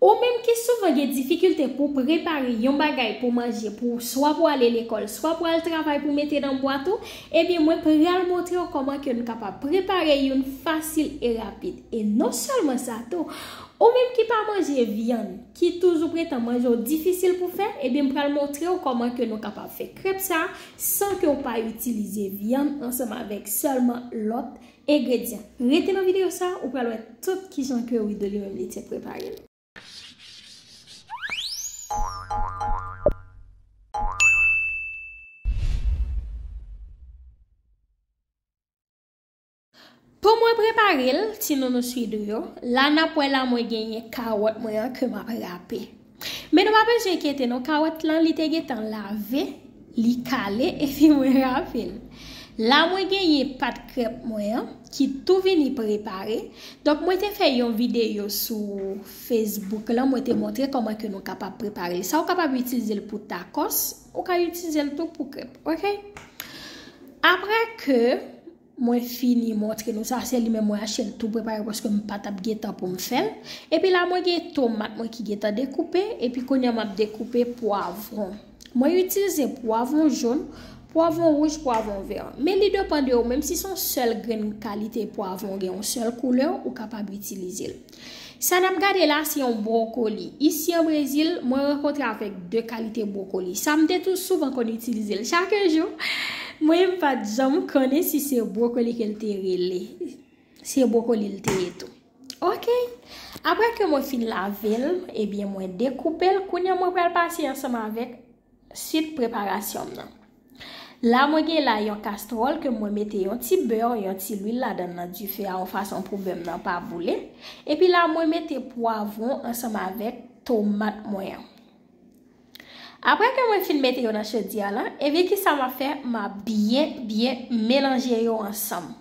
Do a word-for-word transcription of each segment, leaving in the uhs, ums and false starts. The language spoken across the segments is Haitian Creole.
Ou menm ki souvan gen difikilte pou prepare yon bagay pou manje, pou swa pou ale lekòl, swa pou al travay pou mete nan bwat ou, ebyen mwen pral montre w kòman ke nou kapab prepare youn fasil e rapid. E non sèlman sa tou, ou menm ki pa manje vyann, ki toujou pretan manje w difisil pou fè, ebyen m pral montre w kòman ke nou kapab fè krèp sa san ke w pa itilize vyann ansanm avèk sèlman lòt engredyan. Rete nan videyo sa, ou pral wè tout kijan ke Wido li menm li te prepare l. Pou mwen prepare l, ti nounou swidou yo, la n ap wè la mwen genyen kawòt mwen an ke m ap rape. Men nou pa bezwen enkyete non, kawòt lan li te gentan lave, li kale, epi mwen rape l. La mwen genyen pat krèp mwen an, ki tou vini prepare. Donk mwen te fè yon videyo sou Facebook lan, mwen te montre kòman ke nou kapab prepare l. Sa ou kapab itilize l pou tacos, ou ka itilize l tou pou krèp, oke? Apre ke mwen fini montre nou sa, se li menm mwen achte l tou prepare paske m pa t ap gen tan pou m fè l. Epi la mwen gen tomat mwen ki gentan dekoupe, epi kounye a m ap dekoupe pwavwon. Mwen itilize pwavwon jòn, pwavwon wouj, pwavwon vè. Men li depann de ou menm, si se yon sèl grenn kalite pwavwon gen yon sèl koulè, ou kapab itilize l. Sa n ap gade la, se yon bwokoli. Isi an Brezil, mwen rankontre avèk de kalite bwokoli. Sa m te tou souvan konn itilize l chak jou. Mwen, m pa t janm konnen si se bwokoli ke l te rele. Se bwokoli l te ye tou. Oke. Apre ke mwen fin lave l, ebyen, mwen dekoupe l. Kounye a, mwen pral pase ansanm avèk swit preparasyon m nan. La mwen gen la yon kastwòl ke mwen mete yon ti bè, yon ti lwil ladan nan dife a, yon fason pou bè m nan pa boule. Epi la mwen mete pwavwon ansanm avèk tomat mwen an. Apre ke mwen fin mete yo nan chodyè a lan, ebyen kisa m ap fè? M ap byen, byen melanje yo ansanm.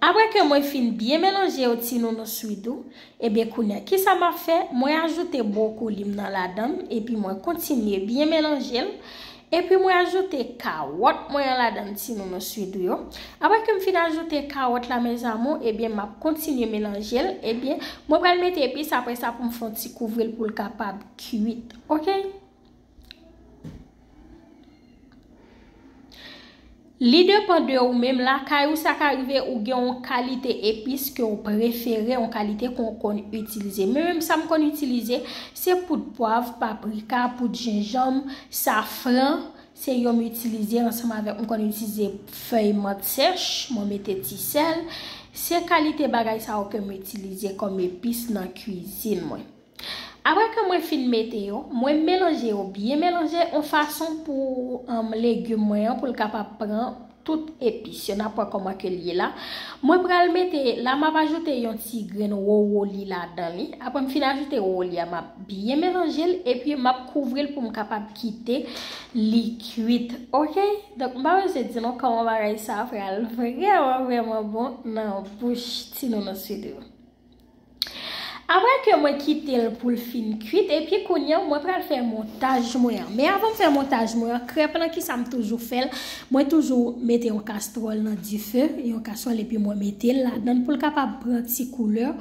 Apre ke mwen fin byen melanje yo ti nounou swidou, ebyen kounye a, kisa m ap fè? Mwen ajoute bwokoli m nan ladan l, epi mwen kontinye byen melanje l, epi mwen ajoute kawòt mwen an ladan l ti nounou swidou yo. Apre ke m fin ajoute kawòt la, mes amours, ebyen m ap kontinye melanje l, ebyen mwen pral mete epis apre sa pou m fè yon ti kouvri l pou l kapab kwit, oke? Li depann de ou menm, lakay ou sa ka rive ou gen yon kalite epis ke w prefere, yon kalite ke w konn itilize. Men menm sa m konn itilize, se poud pwav, paprika, poud jenjanm, safran, se yo m itilize ansanm avèk, m konn itilize fèy mant sèch, mwen mete ti sèl. Se kalite bagay sa yo ke m itilize kòm epis nan kwizin mwen. Apre ke mwen fin mete yo, mwen melanje yo byen melanje yon fason pou, um, legim mwen an pou l kapab pran tout epis yo. N ap wè kòman ke l ye la. Mwen pral mete, la m ap ajoute yon ti grenn wowoli ladan li. Apre m fin ajoute wowoli a, m ap byen melanje l epi m ap kouvri l pou m kapab kite li kwit. Oke? Donk, m pa bezwen di nou kòman bagay sa a pral vrèman, vrèman bon nan bouch ti nounou swidou. Apre ke mwen kite l pou l fin kwit, epi kounye a, mwen pral fè montaj mwen an. Men avan m fè montaj mwen an, krèp lan, kisa m toujou fè l? Mwen toujou mete yon kastwòl nan dife, yon kastwòl, epi mwen mete l ladan l pou l kapab pran ti koulè,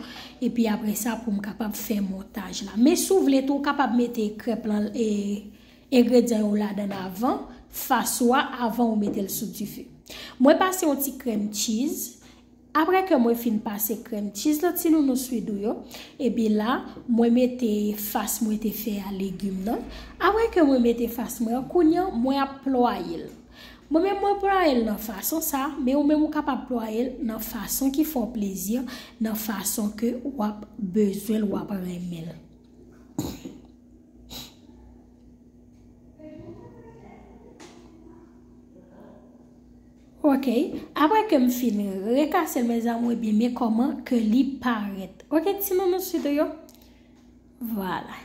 epi apre sa, pou m kapab fè montaj la. Men si w vle tou, ou kapab mete krèp lan, e, engredyan yo ladan l avan, fas ou a, avan ou mete l sou dife. Mwen pase yon ti krèm cheese. Apre ke mwen fin pase krèm cheese lan ti nounou swidou yo, epi la, mwen mete fas mwen te fè a legim nan. Apre ke mwen mete fas mwen an, kounye a, mwen ap plwaye l. Mwen menm mwen plwaye l nan fason sa, men ou menm ou kapab plwaye l nan fason ki fè w plezi, nan fason ke w ap bezwen l, w ap renmen l. Ok, apre ke m fin rekase l, mes amours, ebyen, men kòman ke li parèt. Ok, ti nounou swidou yo. Vwala.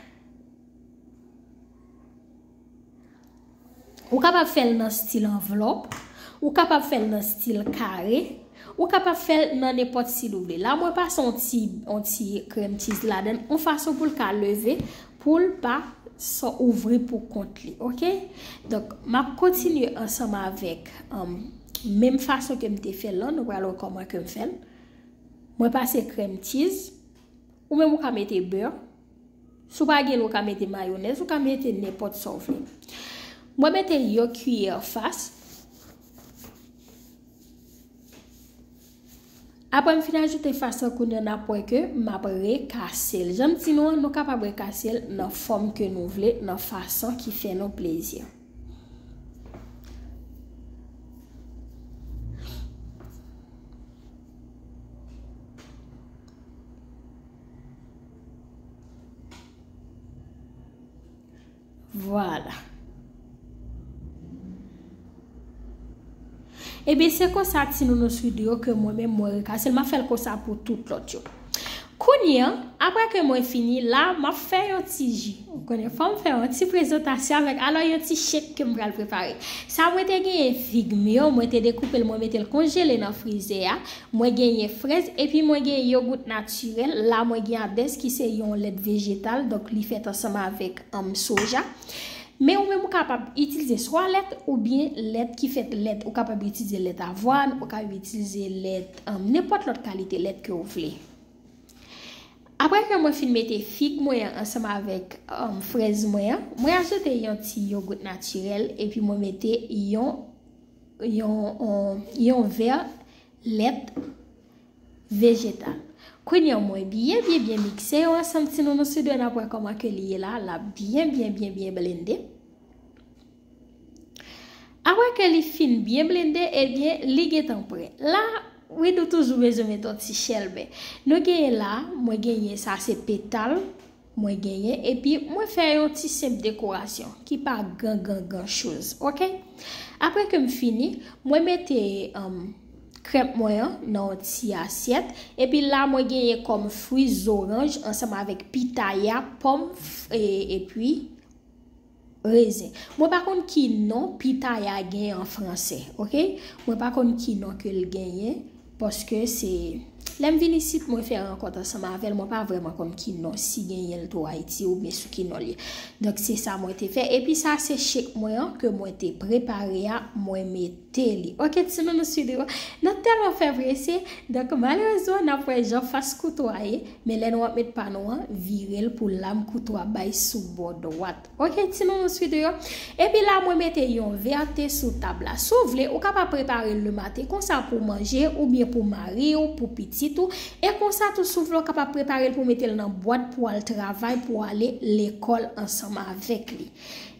Ou kapab fè l nan stil anvlòp, ou kapab fè l nan stil kare, ou kapab fè l nan nenpòt stil ou vle. La, mwen pase yon ti, yon ti krèm cheese ladan l, yon fason pou l ka leve, pou l pa sò ouvri pou kont li, ok? Donk, m ap kontinye ansanm avèk, um, menm fason ke m te fè l lan, nou pral wè kòman ke m fè l. Mwen pase krèm cheese. Ou menm ou ka mete bè. Si w pa gen l, ou ka mete mayonèz, ou ka mete nenpòt sa w vle. Mwen mete yon kiyè fas. Apre m fin ajoute fas lan, kounye a n ap wè ke m ap rekase l. Jan m di nou an, nou kapab rekase l nan fòm ke nou vle, nan fason ki fè nou plezi. Vwala. Ebyen, se konsa ti nounours Ridou yo ke mwen menm mwen rekase l. M ap fè l konsa pou tout lòt yo. Kounye a, apre ke mwen fini, la, m ap fè yon ti ji. Ou konnen, fò m fè yon ti prezantasyon avèk, alò, yon ti shake ke m pral prepare. Sa mwen te genyen fig mi yo, mwen te dekoupe l, mwen mete l konjele nan frizè a. Mwen genyen frèz, epi mwen genyen yogout natirèl. La, mwen gen Hades ki se yon lèt vejetal, donk li fèt ansanm avèk, um, soja. Men ou menm ou kapab itilize swa lèt oubyen lèt ki fèt lèt. Ou kapab itilize lèt avwàn, ou kapab itilize lèt, um, nenpòt lòt kalite lèt ke w vle. Apre ke mwen fin mete fig mwen an ansanm avèk, um, frèz mwen an, mwen ajoute yon ti yogout natirèl epi mwen mete yon, yon, yon, yon vè lèt vejetal. Kounye a mwen byen, byen, byen mikse yo ansanm ti nounours Ridou yo, n ap wè kòman ke li ye la, l ap byen, byen, byen, byen blende. Apre ke li fin byen blende, ebyen, li gentan prè. La, Ridou toujou bezwen mete yon ti chèlbè. Nou genyen la, mwen genyen sa se petal, mwen genyen, epi mwen fè yon ti senp dekorasyon ki pa gran, gran, gran choz, oke? Apre ke m fini, mwen mete, um, krèm mwen an nan yon ti asyèt, epi la mwen genyen kòm fwi zoranj ansanm avèk pitaya, pòm, f-, e, epi rezen. Mwen pa konn ki non pitaya gen an fransè, oke? Mwen pa konn ki non ke l genyen, paske se, lè m vin isit, mwen fè rankont ansanm avè l, mwen pa vrèman konn ki non, si genyen l tou Ayiti oubyen sou ki non l ye. Donk, se sa mwen te fè. Epi sa, se shake mwen an ke mwen te prepare a, mwen mete li. Oke, ti nounours Ridou yo, n ap tèlman fè prese, donk, malerezman, n ap wè jan fas kouto a ye, men lè nou ap met pa nou an, vire l pou lam kouto a bay sou bò dwat. Oke, ti nounours Ridou yo. Epi la, mwen mete yon vè te sou tab la. Si w vle, ou kapab prepare l lematen konsa pou w manje, oubyen pou mari w, pou pitit ou. E konsa tou, si w vle, ou kapab prepare l pou w mete l nan bwat pou w al travay, pou w ale lekòl ansanm avèk li.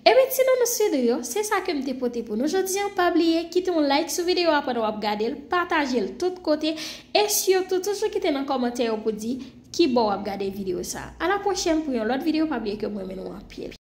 Ebyen, ti nounours Ridou yo, se sa ke m te pote pou nou jodi an. Pa bliye, kite yon like sou videyo a pandan w ap gade l, pataje l tout kote, e sitou, toujou kite nan kòmantè yo pou di ki bò w ap gade videyo sa a. A la pwochèn pou yon lòt videyo, pa bliye ke m renmen nou anpil.